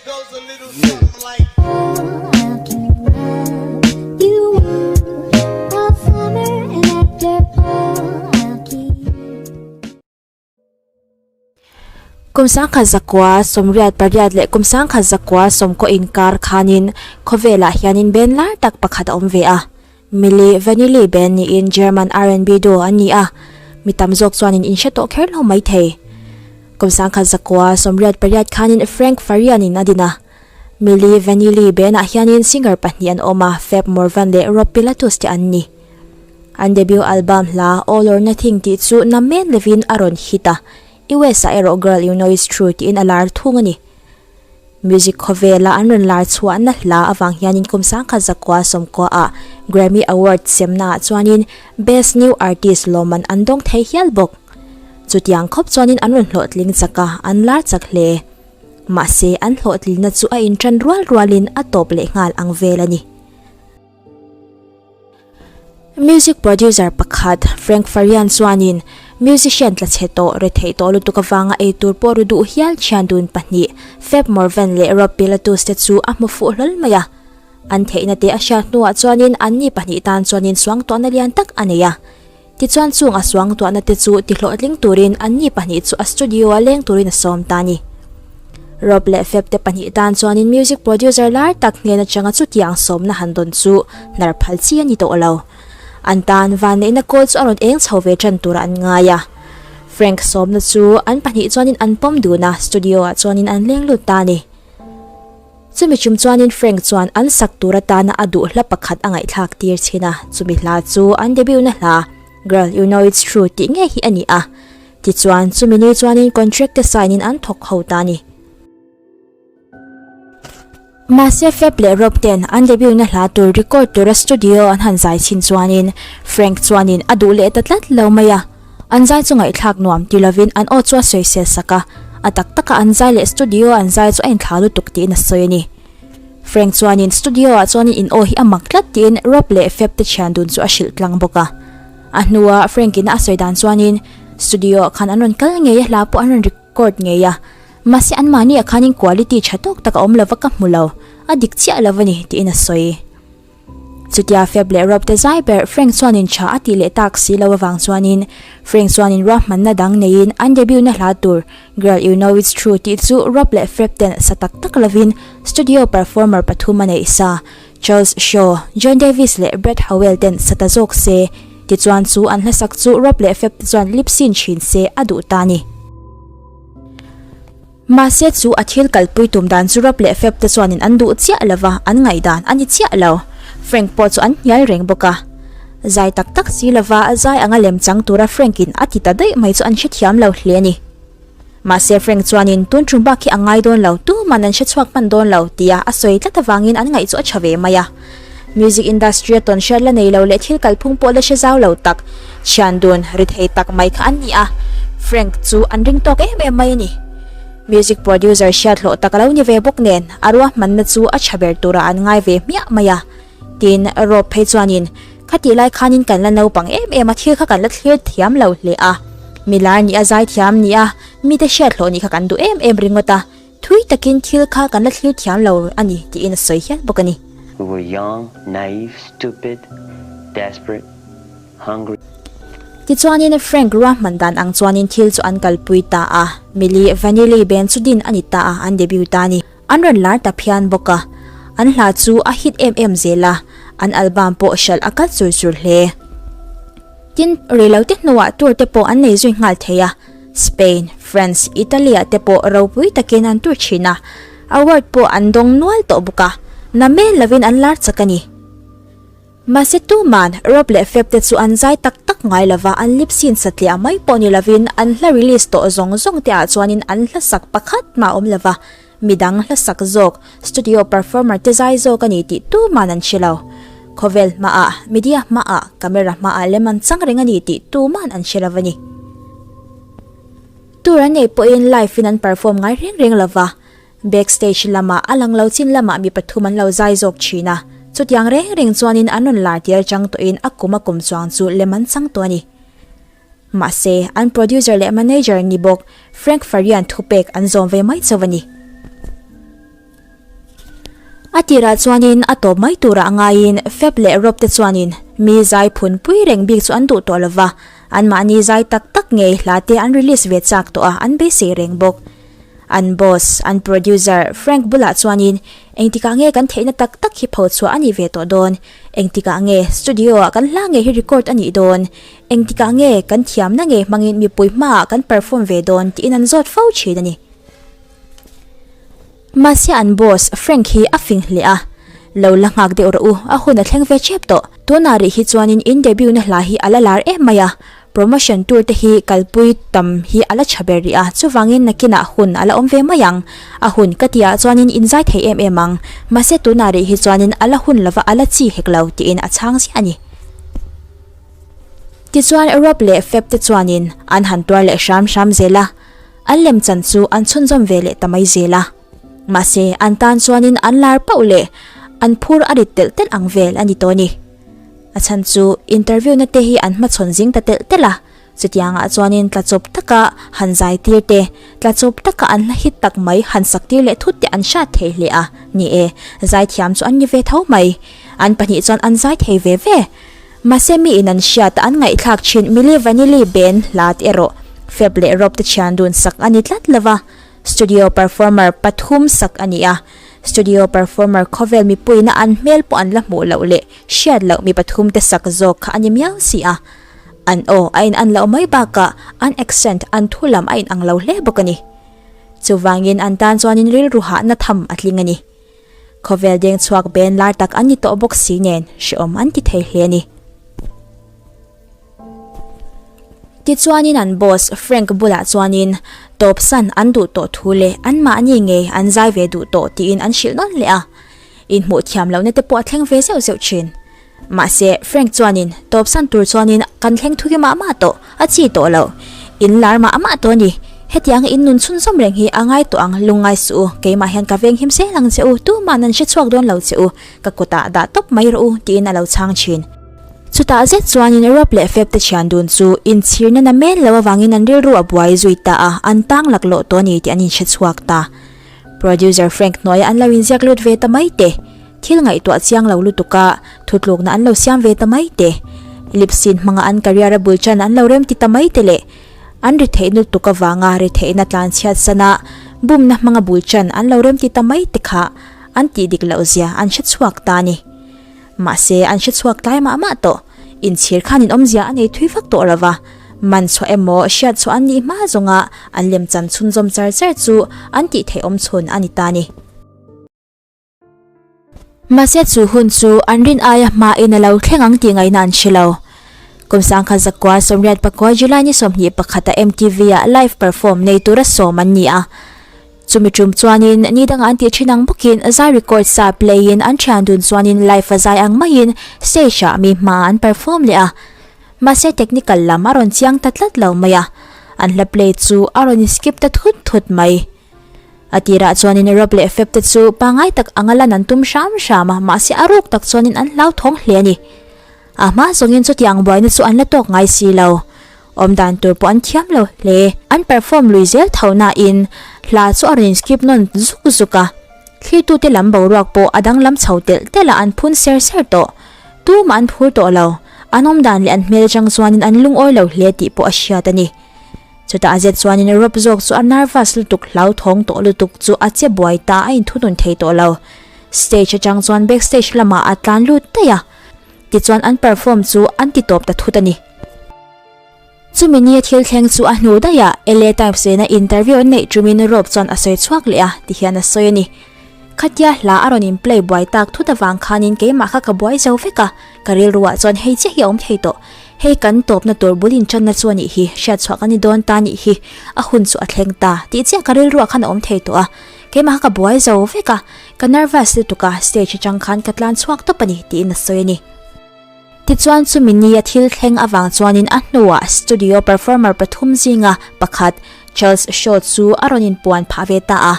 Kum 1988 leh kum 1990 inkar khanin khawvelah hianin band lar tak pakhat a awm ve a. Milli Vanilli band niin German R&B duo an ni a, mi tam zawk chuanin in hre tawh kher lo maithei. Kum 1988 khanin Frank Farian-in a din a. Milli Vanilli band-ah hianin singer pahnih an awm a, Fab Morvan leh Rob Pilatus te an ni. An debut album hla All or Nothing tih chu namen levin a rawn hit a, US ah erawh Girl You Know It's True tiin a lar thung a ni. Music khawvela an rawn lar chhuahna hla avang hianin kum 1990 ah Grammy Award semna ah chuanin Best New Artist lawmman an dawng thei hial bawk. Chutiang khawp chuanin an rawn hlawhtling chak a, an lar chak hle. Mahse an hlawhtlinna chu a inṭan rual rualin a tawp leh nghal ang vel a ni. Music producer pakhat Frank Farian chuanin musician tla chhe tawh re theih tawh lutuk avanga ei tur pawh ru duh hial thian dun pahnih Fab Morvan leh Rob Pilatus te chu a hmu fuh hlawl mai a. An theihna te a hriat hnuah chuanin anni pahnih tan chuanin suangtuahna lian tak a nei a. Tichuan chung a suangtuahna te chu ti hlawhtling turin anni pahnih chu a studio a leng turin a sawm ta a ni. Rob leh Fab te pahnih tan chuanin music producer lar tak hnen atanga chutiang sawmna han dawn chu hnar phal chi a ni tawh lo. An tan vanneihna kawl chu a rawn eng chho ve tan turah an ngai a. Frank sawmna chu an pahnih chuanin an pawm dun a, studio ah chuanin an leng lut ta a ni. Chumi chum chuanin Frank chuan an sak tur atana a duh hla pakhat a ngaihthlak tir chhin a, chumi hla chu an debut na hla Girl You Know It's True tih ngei hi a ni a. Tichuan, chumi ni chuanin contract te sign in an thawk ho ta a ni. Mahse Fab leh Rob ten an debut na hla tur record tura studio an han zai chhin chuanin Frank chuanin a duh leh ta tlat lo mai a. An zai chu ngaihthlak nuam ti lovin an aw chu a sawisel sak a, a tak taka an zai leh studio an zai chu a inthla lutuk tiin a sawi a ni. Frank chuanin studio ah chuanin in aw hi a mak tlat tiin Rob leh Fab te thian dun chu a hrilh tlang bawk a. A hnua Frank in a sawi dan chuanin studio ah khan an rawn kal ngei a hla pawh an rawn record ngei a, mahse anmahni ah khanin quality tha tawk tak a awm lova ka hmu lo, a dik chiah lo a ni tiin a sawi. Chutia Feb leh Rob te zai ber Frank chuanin tha a tih leh tak si lo avang chuanin Frank chuanin ruahmanna dang neiin an debut na hla tur Girl You Know It's True tih chu Rob leh Feb ten sa tak tak lovin studio performer pathum a neih sa Charles Shaw, John Davis leh Brad Howell ten sa ta zawk se tichuan chu an hlasak chu Rob leh Feb te chuan lip sync thin se a duh ta a ni. Mahse chu a thil kalpui tum dan chu Rob leh Feb te chuanin an duh chiah lo va, an ngaihdan a ni chiah lo. Frank pawh chu an hnial reng bawk a. Zai tak tak si lova zai anga lem chang tura Frank-in a ti ta daih mai chu an hrethiam lo hle a ni. Mahse Frank chuanin tun tum bak hi a ngai dawn lo, tuman an hrechhuak hman dawn lo tia a sawi tlat avangin an ngaih chu a tha ve mai a. Music industry a tawn hriat la nei lo leh thil kalphung pawh la hre zau lo tak, thian dun ri thei tak mai kha an ni a, Frank chu an ring tawk em em mai a ni. Music producer hriat hlawh tak a lo ni ve bawk nen, a ruahmanna chu a tha ber turah an ngai ve hmiah mai a. Tin, Rob phei chuanin, Khatih lai khanin kan la naupang em em a, thil kha kan la thlir thiam lo hle a. Milar nih a zai thiam nih a, mite hriat hlawh nih kha kan duh em em ringawt a. Thui takin thil kha kan la thlir thiam lo a ni tiin a sawi hial bawk a ni. We were young, naive, stupid, desperate, hungry. Tichuanin Frank ruahman dan ang chuanin thil chu an kalpui ta a, Milli Vanilli band chu din a ni ta a, an debut ta a ni. An rawn lar ta phian bawk a, an hla chu a hit em em zel a, an album pawh hralh a kal chur chur hle. Tin, reilote hnuah tour te pawh an nei zui nghal thei a, Spain, France, Italy ah te pawh ropui takin an tur thin a, award pawh an dawng nual tawh bawk a, na mel lovin an lar chak a ni. Mahse tuman Rob leh Feb te chu an zai tak tak ngai lova, an lip sync satliah mai pawh ni lovin an hla release tawh zawng zawng te ah chuanin an hla sak pakhat mah a awm lova, midang hla sak zawk, studio performer te zai zawk a ni tih tuman an hre lo. Khawvel hmaah, media hmaah, camera hmaah lem an chang reng a ni tih tuman an hre lo a ni. Tour an nei pawhin live in an perform ngai reng reng lova, backstage lamah a lang lo chin lamah mi pathum an lo zai zawk thin a, chutiang reng reng chuanin an rawn lar tir atang tawhin a kum a kum chuang chu lem an chang tawh a ni. Mahse, an producer leh manager ni bawk Frank Farian thupek an zawm ve mai chauh a ni. A tirah chuanin a tawp mai turah ngaiin Feb leh Rob te chuanin mi zai phunpui reng bik chu an duh tawh lova, anmahni zai tak tak ngei hla te an release ve chak tawh a, an beisei reng bawk. An boss, an producer Frank bulah chuanin engtikah nge kan theihna tak tak hi pho chhuah a nih ve tawh dawn, engtikah nge studio ah kan hla ngei hi record a nih dawn, engtikah nge kan thiamna ngei hmangin mipui hmaah kan perform ve dawn tiin an zawt fo thin a ni. Mahse an boss Frank hi a fing hle a, Lo la nghak deuh rawh u, a hun a thleng ve chep tawh. Tunah rih hi chuanin in debut na hla hi a la lar em mai a, promotion tour te hi kalpui tam hi a la tha ber rih a, chuvangin nakinah hun a la awm ve mai ang. A hun ka tihah chuanin in zai thei em em ang, mahse tunah rih hi chuanin a la hun lova a la chi hek lo tiin a chhang ziah a ni. Tichuan Rob leh Feb te chuanin an han tuar leh hram hram zel a. An lemchan chu an chhunzawm ve leh ta mai zel a. Mahse, an tan chuanin an lar pauh leh an phur a rit telh telh ang vel a ni tawh a ni. A chhan chu interview na te hi an hmachhawn zing ta telh telh a, chutiangah chuanin tlachawp taka han zai tir te, tlachawp taka an hla hit tak mai han sak tir leh thut te an hrat thei hle a. Ni e, zaithiam chu an ni ve tho mai. An pahnih chuan an zai thei ve ve. Mahse mi in an hriat a an ngaihthlak thin Milli Vanilli band hla te erawh Feb leh Rob te thian dun sak a ni tlat lo va, studio performer pathum sak a ni a, studio performer khawvel mipuiina an hmel pawh an la hmuh loh leh hriat loh mi pathum te sak zawk kha a ni miau si a, an aw a in an loh mai bakah an accent an thu lam a in ang lo hle bawk a ni. Chuvangin an tan chuanin rilru hahna tham a tling a ni. Khawvel deng chhuak ben lar tak an ni tawh bawk si nen hrehawm an ti thei hle a ni. Tichuanin an boss Frank bulah chuanin tawp san an duh tawh thu leh anmahni ngei an zai ve duh tawh tiin an hrilh nawn leh a. Inhmuh thiam lohna te pawh a thleng ve zeuh zeuh thin. Mahse, Frank chuanin tawp san tur chuanin kan thleng thuki mah mah tawh, a chi tawh lo. In lar mah mah tawh a ni. Hetianga in nun chhunzawm reng hi a ngai tawh ang, lungngai suh u, keimah hian ka veng him zel ang che u, tuma'n an hre chhuak dawn lo che u, ka kutah dah tawp mai rawh u, tiin a lo chhang thin. Chutah zet chuanin Rob leh Feb te thian dun chu inchhirna na men lo avangin an rilru a buai zui ta a, an tang laklawh tawh a ni tih an inhre chhuak ta. Producer Frank hnuaiah an lo inziak lut ve ta mai te. Thil ngaihtuah chiang lo lutuk a, thutlukna an lo siam ve ta mai te. Lip sync hmanga an career a bul chan an lo rem ti ta mai te leh an ri theih lutuk avanga ri theihna tlan chhiat sana bumna hmanga bul chan an lo rem ti ta mai te kha an tih dik loh zia an hre chhuak ta a ni. Mahse an hre chhuak tlai mah mah tawh. Inchhir khan in awmzia a nei thui vak tawh lo va, man chhuah emaw hriat chhuah an nih hma zawnga an lemchan chhunzawm char char chu an tih theih awm chhun a ni ta a ni. Mahse chu hun chu an rin aia hmain a lo thleng ang tih ngaihna an hre lo. Kum sangkhat zakua 89 July ni 21 a MTV ah live perform nei tura sawm an ni a. Chumi tum chuanin ni dangah an tih thin ang bawkin zai record sa play in an thian dun chuanin live a zai ang maiin stage ah mi hmaah an perform leh a. Mahse technical lam a rawn chiang ta tlat lo mai a, an hla play chu a rawn in skip ta thut thut mai. A tirah chuanin Rob leh Feb te chu pangngai tak anga lan an tum hram hram a, mahse a ruk tak chuanin an hlauthawng hle a ni. A hma zawngin chutiang buaina chu an la tawk ngai si lo. Awmdan tur pawh an thiam lo hle. An perform lui zel tho nain hla chu a rawn inskip nawn zuk zuk a. Thlirtute lam boruak pawh a danglam chho telh telh a an phun ser ser tawh. Tumah an phur tawh lo. An awmdan leh an hmel atang chuanin an lungawi lo hle tih pawh a hriat a ni. Chutah a zet chuanin Rob zawk chu a nervous lutuk hlauthawng tawh lutuk chu a che buai ta a inthunun thei tawh lo. Stage atang chuan backstage lamah a tlan lut daih a, tichuan an perform chu an ti tawp ta thut a ni. Chumi nia thil thleng chu a hnu daih a, LA Times nena interview an neih tumin Rob chuan a sawi chhuak leh a, tihian a sawi a ni. Khatia hla a rawn in play buai tak thut avang khanin keimah kha ka buai zo vek a, ka rilruah chuan hei chiah hi a awm thei tawh. Hei kan tawpna tur bul inṭanna chu a nih hi, hriat chhuah kan ni dawn ta nih hi, a hun chu a thleng ta tih chiah ka rilruah khan a awm thei tawh a, keimah kha ka buai zo vek a, ka nervous lutuk a, stage atang khan ka tlan chhuak tawp a ni tiin a sawi a ni. Tichuan chumi nia thil thleng avang chuanin a hnuah studio performer pathum zinga pakhat Charles Shaw chu a rawn inpuan phah ve ta a.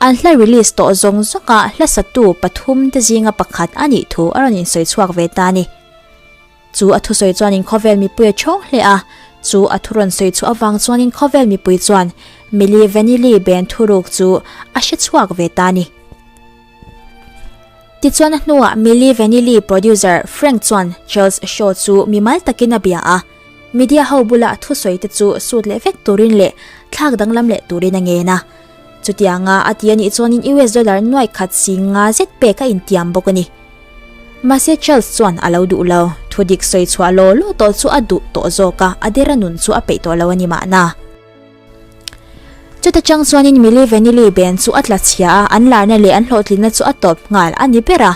An hla release tawh zawng zawnga hla satu pathum te zinga pakhat a nih thu a rawn insawi chhuak ve ta a ni. Chu a thusawi chuanin khawvel mipui a chhawng hle a, Chu a thu rawn sawi chhuah avang chuanin khawvel mipui chuan Milli Vanilli band thuruk chu a hre chhuak ve ta a ni. Tichuan a hnuah Milli Vanilli producer Frank chuan Charles Shaw chu mimal takin a bia a, media ho bula a thusawi te chu sut leh vek turin leh thlak danglam leh turin a ngen a. Chutianga a ti a nih chuanin US dollar nuai khat si nga zet pek a intiam bawk a ni. Mahse Charles chuan a lo duh lo, thu dik sawi chhuah law law tawh chu a duh tawh zawk a, a dera nun chu a peih tawh lo a ni mahna. Chuta chang chuanin Milli Vanilli band chu a tla chhia a, an larna leh an hlawhtlinna chu a tawp nghal a ni ber a.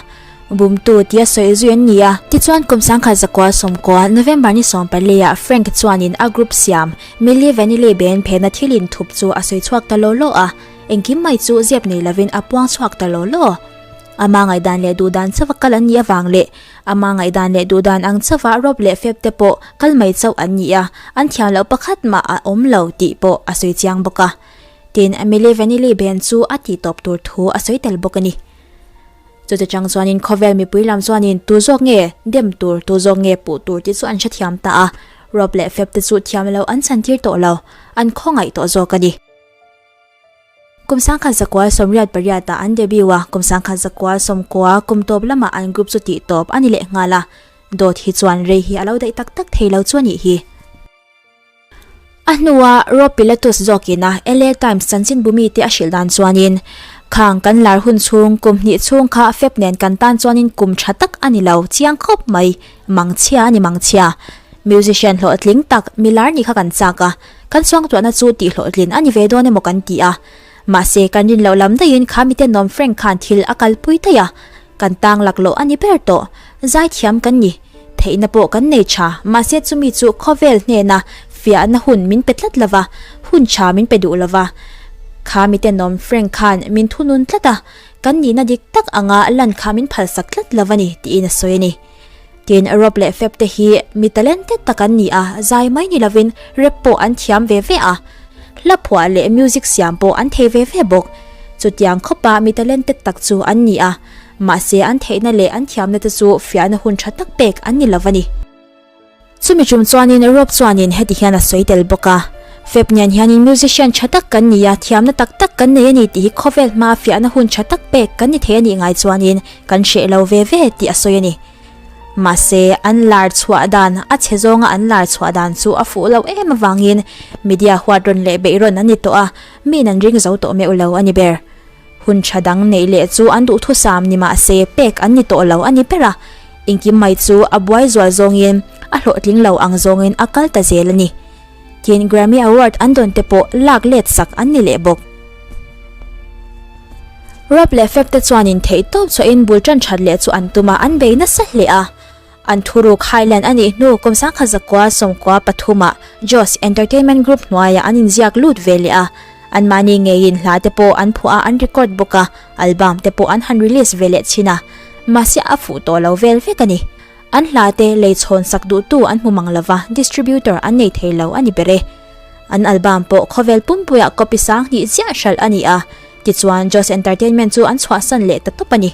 Bumtu tia sawi zui an ni a. Tichuan kum sangkhat zakua sawmkua November ni sawmpali ah Frank chuanin a group siam Milli Vanilli band phena thil inthup chu a sawi chhuak ta law law a, engkim mai chu zep nei lovin a puang chhuak ta law law. Ama ngaihdan leh duhdan chauha kal an nih avang leh ama ngaihdan leh duhdan ang chauha Rob leh Feb te pawh kal mai chauh an ni a, an thiam loh pakhat mah a awm lo tih pawh a sawi chiang bawk a. Tin, Milli Vanilli band chu a tih tawp tur thu a sawi tel bawk a ni. Chuti chang chuanin khawvel mipui lam chuanin tu zawk nge dem tur, tu zawk nge puh tur tih chu an hrethiam ta a, Rob leh Feb te chu thiam lo an chhantir tawh lo, an khawngaih tawh zawk a ni. Kum sangkhat zakua sawmriat pariat ah an debut a, kum sangkhat zakua sawmkua kum tawp lamah an group chu tih tawp a ni leh nghal a, dawt hi chuan rei hi a lo daih tak tak thei lo chu a nih hi. A hnua Rob Pilatus zawkin a LA Times chanchinbu mite a hrilh dan chuanin, Khang kan lar hun chhung kum hnih chhung kha Feb nen kan tan chuanin kum tha tak a ni lo chiang khawp mai, mangchhia a ni mangchhia. Musician hlawhtling tak milar nih kha kan chak a, Kan suangtuahna chu tihhlawhtlin a ni ve dawn emaw kan ti a. Mahse, kan rin loh lam daihin kha mite nawm Frank khan thil a kalpui daih a. Kan tang laklawh a ni ber tawh. Zaithiam kan ni. Theihna pawh kan nei tha. Mahse, chumi chu khawvel hnena fiahna hun min pe tlat lova, hun tha min pe duh lova. Kha mite nawm Frank khan min thunun tlat a, kan nihna dik tak anga lan kha min phalsak tlat lova ni, tiin a sawi a ni. Tin, Rob leh Feb te hi mi talented tak an ni a, zai mai ni lovin rap pawh an thiam ve ve a, hla phuah leh music siam pawh an thei ve ve bawk. Chutiang khawpa mi talented tak chu an ni a, mahse an theihna leh an thiamna te chu fiahna hun tha tak pek an ni lo a ni. Chumi tum chuanin Rob chuanin heti hian a sawi tel bawk a, Feb nen hianin musician tha tak kan ni a, thiamna tak tak kan nei a ni tih hi khawvel hmaa fiahna hun tha tak pek kan ni thei a nih ngai chuanin kan hreh lo ve ve tih a sawi a ni. Mahse, an lar chhuah dan, a chhe zawnga an lar chhuah dan chu a fuh loh em avangin media huat rawn leh beih rawn a ni tawh a, miin an ring zo tawh meuh lo a ni ber. Hun tha dang neih leh chu an duhthusam ni mahse pek an ni tawh lo a ni ber a, engkim mai chu a buai zual zawngin a hlawhtling lo ang zawngin a kal ta zel a ni. Tin, Grammy Award an dawn te pawh lak let sak an ni leh bawk. Rob leh Feb te chuanin theihtawp chhuahin bul tan that leh chu an tum a, an bei nasa hle a. An thuruk Highland a nih hnu kum sangkhat zakua sawmkua pathumah Joss Entertainment Group hnuaiah an inziak lut ve leh a. Anmahni ngeiin hla te pawh an phuah a, an record bawk a, album te pawh an han release ve leh thin a. Mahse a fuh tawh lo vel vek a ni. An hla te lei chhawn sak duhtu an hmu mang lova, distributor an nei thei lo a ni ber e. An album pawh khawvel pumpuiah copy sang hnih chiah hralh a ni a, tichuan Joss Entertainment chu an chhuahsan leh ta tawp a ni.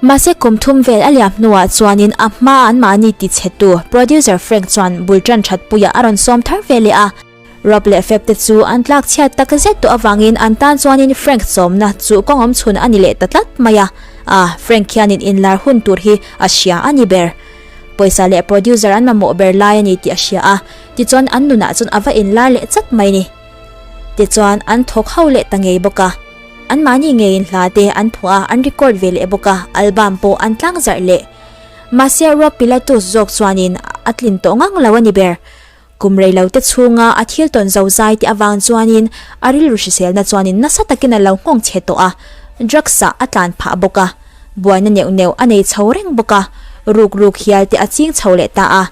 Mahse kum thum vel a liam hnuah chuanin a hma anmahni tichhetu producer Frank chuan bul tan that puiah a rawn sawm thar ve leh a. Rob leh Feb te chu an tlak chhiat tak zet tawh avangin an tan chuanin Frank sawmna chu kawng awm chhun a ni leh ta tlat mai a. Ah, Frank hianin inlar hun tur hi a hria a ni ber. Pawisa leh producer an mamawh ber lai a ni tih a hria a, tichuan an nunah chuan a va inlar leh chat mai ni. Tichuan an thawk ho leh ta ngei bawk a. Anmahni ngeiin hla te an phuah a, an record ve leh bawk a, album pawh an tlangzarh leh. Mahse Rob Pilatus zawk chuanin a tlin tawh ngang lo a ni ber. Kum rei lo te chhunga a thil tawn zo zai te avang chuanin a rilru hriselna chuanin nasa takin a lo nghawng chhe tawh a, drugs ah a tlan phah bawk a, buaina neuh neuh a nei chho reng bawk a, ruk ruk hial te a ching chho leh ta a,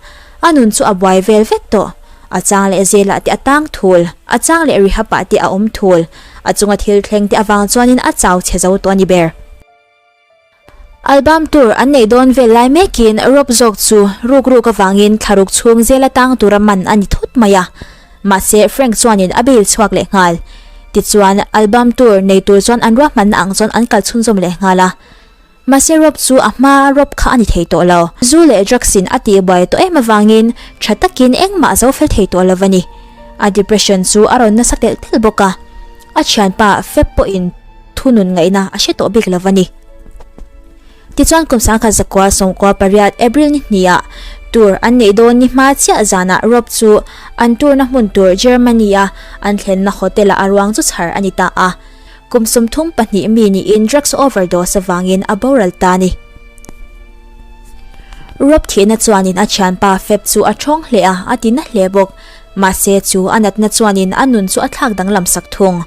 a nun chu a buai vel vek tawh. A chang leh zelah te a tang thul, a chang leh rehab ah te a awm thul, a chunga thil thleng te avang chuanin a chau chhe zo tawh a ni ber. Album tour an neih dawn vel lai mekin Rob zawk chu ruk ruk avangin thlaruk chhung zela tang tura man a ni thut mai a. Mahse Frank chuanin a bail chhuak leh nghal. Tichuan album tour nei tur chuan an ruahmanna ang chuan an kal chhunzawm leh nghal a. Mahse Rob chu a hma Rob kha a ni thei tawh lo. Zu leh drugs in a tihbuai tawh em avangin tha takin engmah zo fel thei tawh lo a ni. A depression chu a rawn nasa telh telh bawk a. A thianpa Feb pawhin thunun ngaihna a hre tawh bik lo a ni. Tichuan kum sangkhat zakua sawmkua pariat April ni hnih ah tour an neih dawn ni hma chiah zanah Rob chu an tour na hmun tur Germany a an thlenna hotel ah a ruang chu chhar a ni ta a. Kum 32 mi niin drugs overdose avangin a boral ta a ni. Rob thihna chuanin a thianpa Feb chu a thawng hle a, a ti na hle bawk. Mahse chu a natna chuanin a nun chu a thlak danglam sak thung.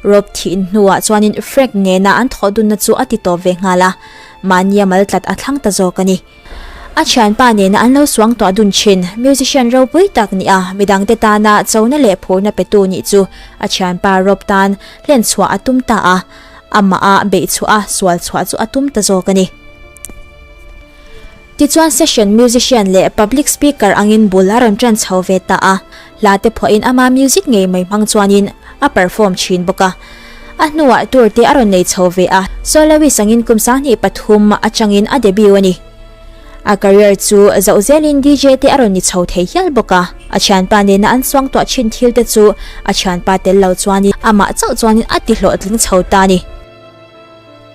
Rob thih hnuah chuanin Frank nena an thawh dunna chu a ti tawp ve nghal a, mahnia mal tlat a thlang ta zawk a ni. A thianpa nena an lo suang tuah dun thin, musician ropui tak nih a, midangte tana chona leh phurna petu nih chu a thianpa Rob tan hlen chhuah a tum ta a, amah a beih chhuah a, sual chhuah chu a tum ta zawk a ni. Tichuan session musician leh public speaker angin bul a rawn tan chho ve ta a, hla te phuahin ama music ngei mai hmang chuanin a perform thin bawk a. A hnuah tour te a rawn nei chho ve a, soloist angin kum 23 atangin a debut a ni. A career chu zoh zelin DJ te a rawn ni chho thei hial bawk a, a thianpa nena an suang tuah thin thil te chu a thianpa tel lo chuanin amah chauh chuanin a ti hlawhtling chho ta a ni.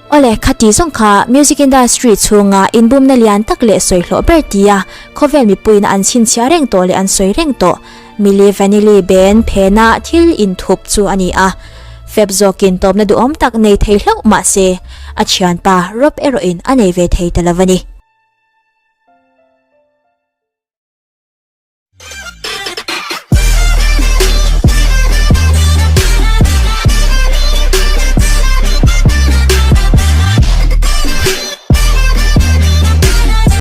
Awle, khati zawng kha music industry chhunga inbumna lian tak leh sawi hlawh ber tia khawvel mipuiin an chhinchhiah reng tawh leh an sawi reng tawh Milli Vanilli band phena thil inthup chu a ni a. Feb zawkin tawpna duhawm tak nei thei hlauh mah se, a thianpa Rob erawhin a nei ve thei ta lo a ni.